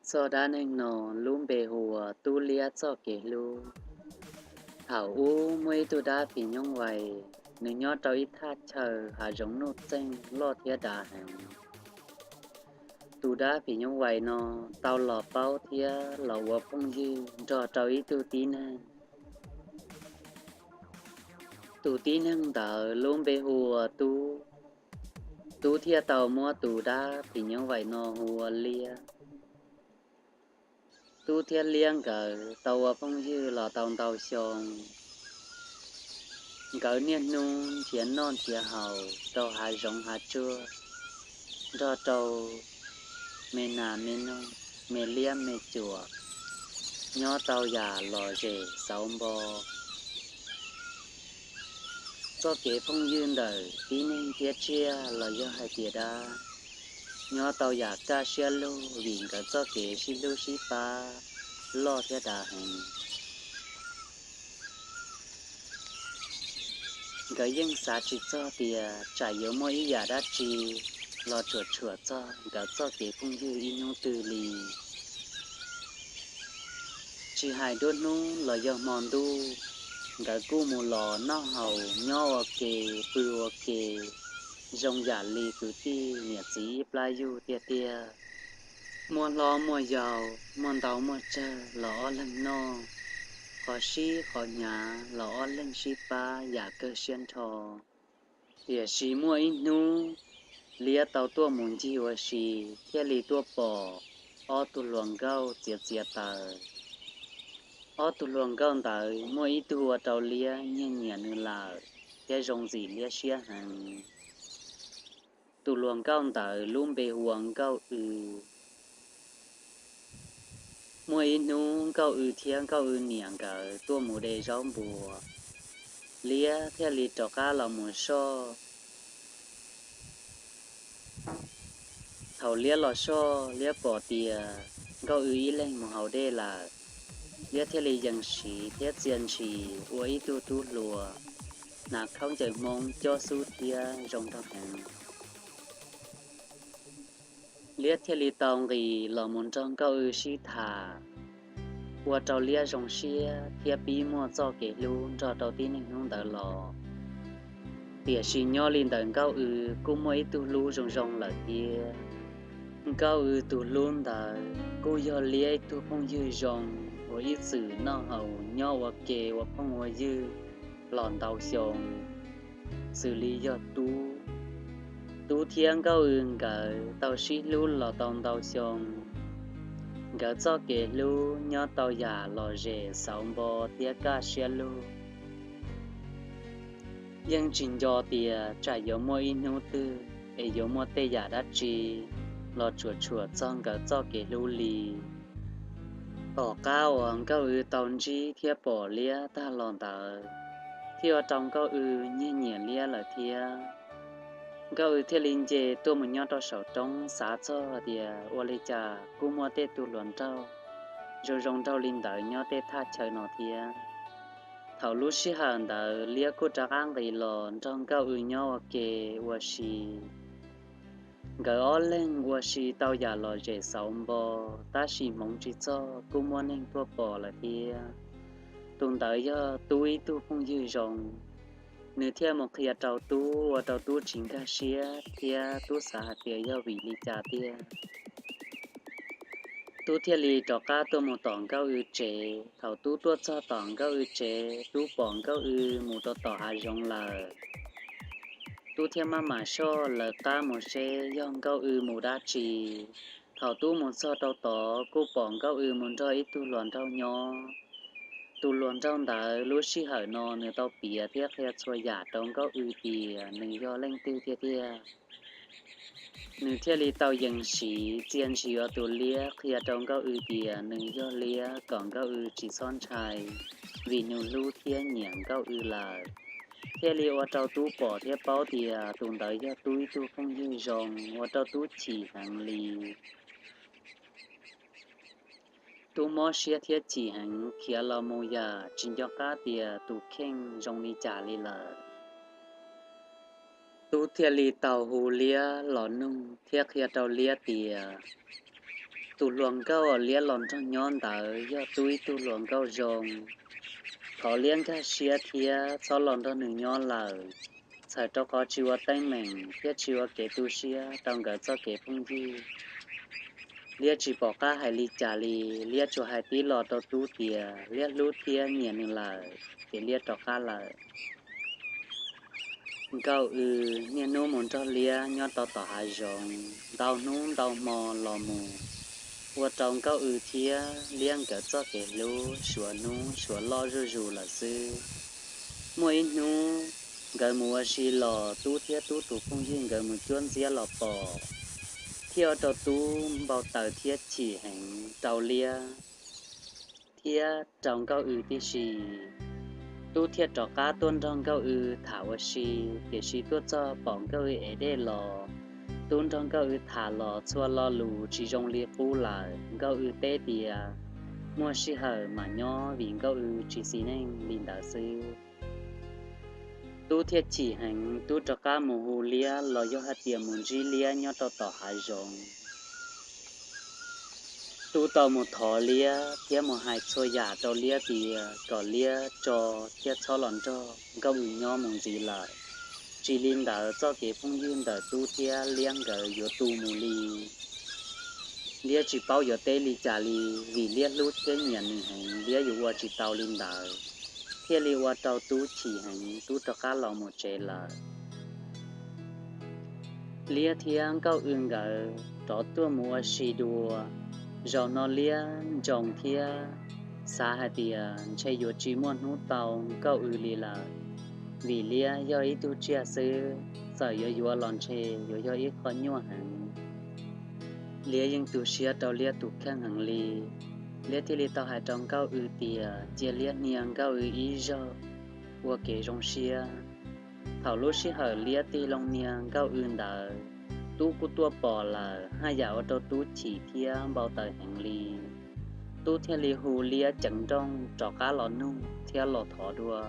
Txoj dab neeg no lub npe hu ua Tub Liab txoj kev hlub. Thaum ub muaj ib tug dab phim nyuj vais, nws nyob rau ib thaj chaw hav zoov nuj txeeg loj thiab dav heev. Tus dab phim nyuj vais no tau los paub thiab los ua phooj ywg nrog rau ib tug tib neeg. Tus tib neeg ntawd lub npe hu ua Tub. Tub thiaj tau muab tus dab phim nyuj vais no hu ua Liab. Tub thiab Liab nkawd tau ua phooj ywg los tau ntau xyoo. Nkawd niaj hnub nrhiav noj nrhiav haus rau hav zoov hav tsuag, nrog rau me nas me noog, me liab me cuam, nyob tau yam lom zem xauv npo. Txoj kev phooj ywg ntawm tib neeg thiab tsiaj los yog hais tias dab, nyob tau yam kaj siab lug vim nkawd txoj kev sib hlub sib pab loj thiab dav heev. Nkawd yeej xav tsis txog tias tsam yuav muaj ib yam dab tsi los tsuam tshuam txog nkawd txoj kev phooj ywg ib hnub twg li. Tsis hais nruab hnub los yog hmo ntuj, nkawd kuj mus los noj haus nyob ua ke, pw ua ke, zoo yam li kwv tij niam txiv ib plab yug tiag tiag. Muaj hlob muaj yau, muaj ntau muaj tsawg los ob leeg noj, qhov sib qhov hnyav los ob leeg sib pab yam kawg siab nrho. Tiam sis muaj ib hnub, Liab tau tuaj mus ncig ua si, thiaj li tuaj pom ob tug hluas nkauj txiav txiav taws. Ob tug hluas nkauj ntawd muaj ib tug ua rau Liab nyiag nyiam nws lawm, thiab zoo ntxim Liab siab heev. Tus hluas nkauj ntawd lub npe hu ua Nkauj W. Muaj ib hnub Nkauj W thiab Nkauj W niam nkawd tuaj mus de zaub npua, Liab thiaj li rov qab los mus soj. Thaum Liab los soj, Liab pom tias Nkauj W ib leeg mus haus dej lawm, Liab thiaj li yees siv thiab txia ntshis ua ib tug tub hluas, hnav khaub ncaws Hmoob cob xub thiab zoo nraug heev. Liab thiaj li tau nqis los mus nrog Nkauj W sib tham, ua rau Liab zoo siab thiab pib muaj txoj kev hlub nrog rau tib neeg hnub ntawd los. Tiam sis nyob li ntawm Nkauj W kuj muaj ib tug hlub zoo zoo lawm thiab. Nkauj W tus hlub ntawd kuj yog Liab ib tug phooj ywg zoo uas ib txwm noj haus nyob ua ke ua phooj ua ywg los ntau xyoo, xws li yog Tub. Tub thiab Nkauj W nkawd tau sib hlub los tau ntau xyoo, nkawd txoj kev hlub nyob tau yam lom zem xauv npo thiab kaj siab lug. Yeej tsis nco tias tsam yuav muaj ib hnub twg es yuav muaj tej yam dab tsi los tsuam tshuam txog nkawd txoj kev hlub li. Tom qab uas Nkauj W tau ntsib thiab pom Liab tag los ntawd, thiaj ua rau Nkauj W nyiag nyiam Liab lawm thiab. Nkauj W thiaj li nce tuaj mus nyob rau saum roob xav txog tias ua li cas kuj muaj tej tug hluas nraug zoo zoo nraug li ntawd nyob tej thaj chaw no thiab. Thaum lub sij hawm ntawd Liab kuj rov qab nqis los nrog Nkauj W nyob ua ke ua si. Nkawd ob leeg ua si tau yam lom zem xauv npo, tab sis hmoov tsis txog kuj muaj neeg tuaj pom lawm thiab. Tus ntawd yog Tub ib tug phooj ywg zoo, nws thiaj mus qhia rau Tub ua rau Tub tsis nkag siab thiab Tub xav hais tias yog vim li cas tiag. Tub thiaj li rov qab tuaj mus tom Nkauj W tsev. Thaum Tub tuaj txog tom Nkauj W tsev, Tub pom Nkauj W mus rau tom hav zoov lawm. Tub thiaj maj mam soj lawv qab mus seb yog Nkauj W mus dab tsi. Thaum Tub mus txog rau tod kuj pom Nkauj W mus nrog ib tug hluas nraug nyob. Tus hluas nraug ntawd lub sij hawm no nws tau piav thiab qhia txhua yam rau Nkauj W tias nws yog leej twg tiag tiag. Nws thiaj li tau yees siv txia ntshis ua tus liab qhia rau Nkauj W tias nws yog liab kom Nkauj W tsis txhob ntshai, vim nws hlub thiab nyiam Nkauj W lawm. Thiaj li ua rau Tub pom thiab paub tias tus ntawd yog Tub ib tug phooj ywg zoo, ua rau Tub chim heev li. Tub mob siab thiab chim heev khiav los mus yam tsis nco qab tias tus kheej zoo li cas li lawm. Tub thiaj li tau hu liab los nug thiab qhia rau liab tias Tus hluas nkauj uas Liab los nrog nyob ntawd yog Tub ib tug hluas nkauj zoo. Thov Liab nkag siab thiab txhob los nrog nws nyob lawm, txhawm rau qhov tsis ua teeb meem thiab tsis ua kev tu siab rau nkawd txoj kev phooj ywg. Liab tsis pom qab hais li cas li, Liab tsuas hais tib lo rau Tub tias Liab hlub thiab nyiam nws lawm, ces Liab rov qab lawm. Nkauj W niaj hnub mus nrog Liab nyob rau tom hav zoov ntau hnub ntau hmo los mus, ua rau Nkauj W thiab Liab nkawd txoj kev hlub suav hnub suav loj zuj zus lawm xwb. Muaj ib hnub nkawd mus ua si los, Tub thiab Tub tus phooj ywg nkawd mus cuab ntxiab los pom, thiaj ua rau Tub npau taws thiab chim heev rau Liab thiab rau Nkauj W tib si. Tub thiaj rov qab tuaj nrog Nkauj W tham ua si, tiam sis tuaj txog pom Nkauj W ev dej los, Tub nrog Nkauj W tham los txhua lo lus tsis zoo li qub lawm. Nkauj W teb tias muaj sij hawm mam nyob vim Nkauj W tsis xis neej li ntawd xwb. Tub thiaj chim heev, Tub rov qab mus hu Liab los yog hais tias mus ntsib Liab nyob rau tom hav zoov. Tub tau mus thov Liab thiab mus hais txhua yam rau Liab tias kom Liab tso thiab txhob los nrog Nkauj W nyob mus ntxiv lawm. Tsis li ntawd txoj kev phooj ywg ntawm Tub thiab Liab nkawd yuav tu mus li. Liab tsis paub yuav teb li cas li, vim Liab hlub thiab nyiam nws heev, Liab yuav ua tsis tau li ntawd, thiaj li ua rau Tub chim heev, Tub rov qab los mus tsev lawm. Liab thiab Nkauj W nkawd rov tuaj mus ua si dua. Zaum no Liab ntsoov thiab xav hais tias ntshe yuav tsis muaj hnub tau Nkauj W li lawm, vim Liab yog ib tug tsiaj xwb, txawm yuav yuav los ntshe yuav yog ib qho nyuaj heev. Liab yeej tu siab rau Liab tus kheej heev li. Liab thiaj li tau hais rau Nkauj W tias cia Liab hnia Nkauj W ib zaug ua kev zoo siab. Thaum lub sij hawm Liab tig loo hnia Nkauj W ntawd, Tub kuj tuaj pom lawm, haj yam ua rau Tub chim thiab npau taws heev li. Tub thiaj li hu Liab ceev nrooj rov qab los nug thiab los thov dua.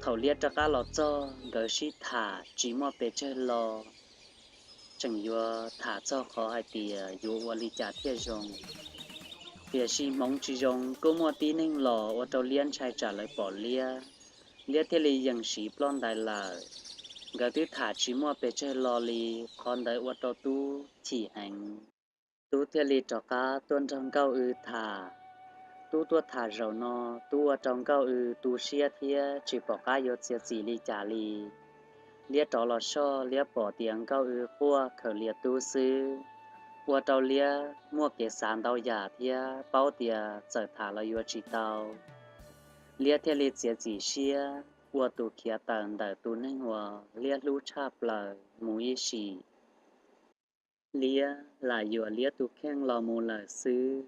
Thaum Liab rov qab los txog, nkawd sib tham tsis muaj pes tsawg lo, tseem yuav tham txog qhov hais tias yuav ua li cas thiaj zoo. Tiam sis hmoov tsis zoo kuj muaj tib neeg los ua rau Liab ntshai tsam lawv pom Liab, Liab thiaj li yees siv ploj ntais lawm. Nkawd twb tham tsis muaj pes tsawg lo li, qhov ntawd ua rau Tub chim heev. Tub thiaj li rov qab tuaj nrog Nkauj W tham. Tub tuaj tham zaum no, Tub ua rau Nkauj W tu siab thiab tsis pom qab yuav txiav txim li cas li. Liab rov los soj, Liab pom tias Nkauj W quaj khaws lias tub xwb, ua rau Liab muaj kev xav ntau yam thiab paub tias txawm tham los yuav tsis tau. Liab thiaj li txiav txim siab ua tus khiav tawm ntawm tus neeg uas Liab hlub tshaj plaws mus ib sim. Liab lam yuam Liab tus kheej los mus lawm xwb.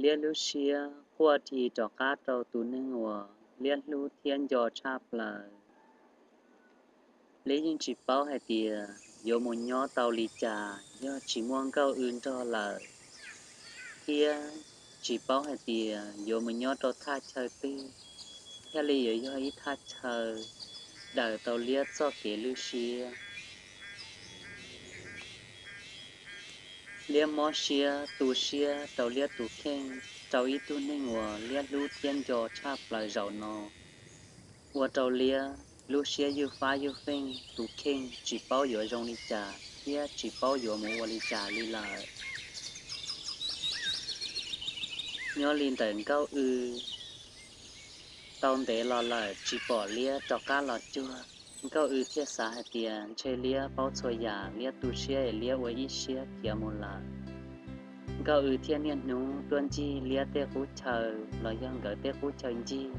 Liab lub siab quaj dhi rov qab rau tus neeg uas Liab hlub thiab nco tshaj plaws. Liab yeej tsis paub hais tias yuav mus nyob tau li cas yog tsis muaj Nkauj W nrog lawm, thiab tsis paub hais tias yuav mus nyob rau thaj chaw twg thiaj li yuav yog ib thaj chaw daws tau Liab txoj kev lwj siab. Liab mob siab tu siab rau Liab tus kheej, rau ib tug neeg uas Liab hlub thiab nco tshaj plaws zaum no, ua rau Liab lub siab ywj fab ywj feej, tus kheej tsis paub yuav zoo li cas thiab tsis paub yuav mus ua li cas li lawm. Nyob li ntawm Nkauj W tau ntev los lawm tsis pom Liab rov qab los cuag, Nkauj W thiaj xav hais tias ntshe Liab paub txhua yam, Liab tu siab es Liab ua ib siab khiav mus lawm. Nkauj W thiaj niaj hnub tuaj ncig Liab tej qub chaw los yog nkawd tej qub chaw ncig.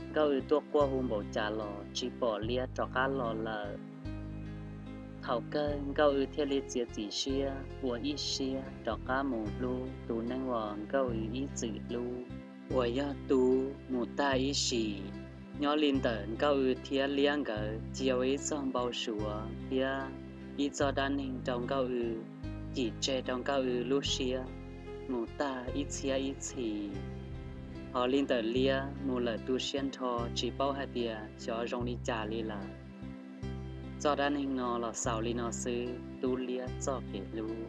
Nkauj W tuaj quaj hu npaum cas los tsis pom Liab rov qab los lawm. Thaum kawg Nkauj W thiaj li txiav txim siab ua ib siab rov qab mus hlub tus neeg uas Nkauj W ib txwm hlub, uas yog Tub mus tag ib sim. Nyob li ntawm Nkauj W thiab Liab nkawd cia ua ib txoj npau suav thiab ib txoj dab neeg rau Nkauj W, cim tseg rau Nkauj W lub siab mus tag ib txhiab ib txhis. Hos li ntawm Liab mus lawm tu siab nrho tsis paub hais tias xyov zoo li cas li lawm. Txoj dab neeg no los xaus li no xwb, Tub Liab txoj kev hlub.